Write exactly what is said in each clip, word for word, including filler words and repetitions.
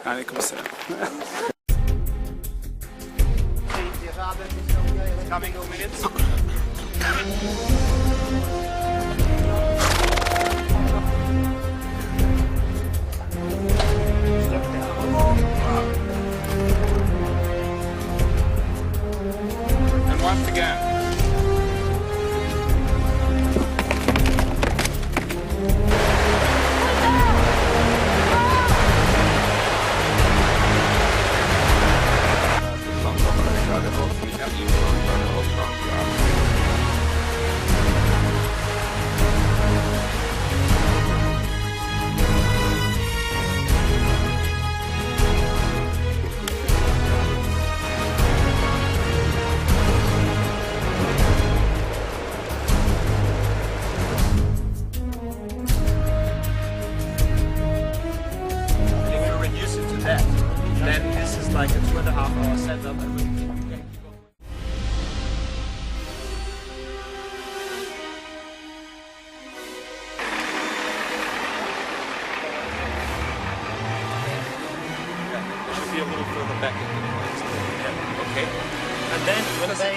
عليكم السلام. Coming two minutes. And once again. If you reduce it to that, then this is like a two and a half hour setup. And we can keep on. Yeah, it should be a little further back in the points. Yeah, okay. And then when they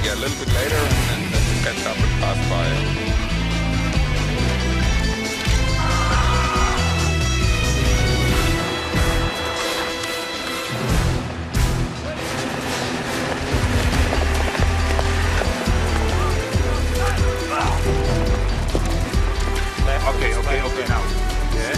Yeah, a little bit later and then catch up and pass by. Okay, okay, okay, now. Yeah.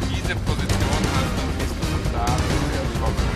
Diese Position hast du, bist du da, wo wir kommen.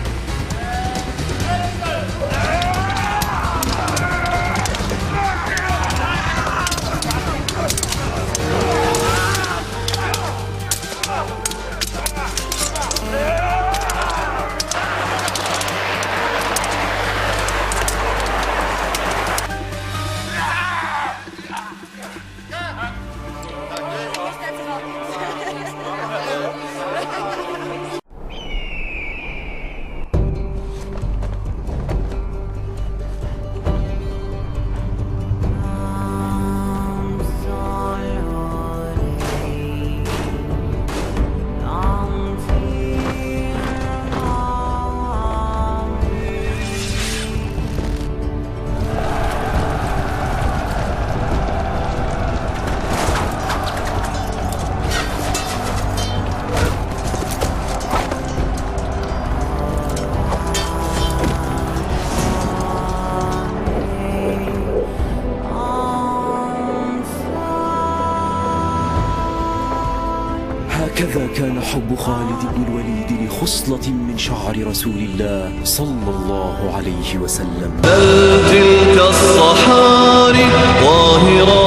هكذا كان حب خالد بن الوليد لخصلة من شعر رسول الله صلى الله عليه وسلم. بل تلك الصحاري ظاهرة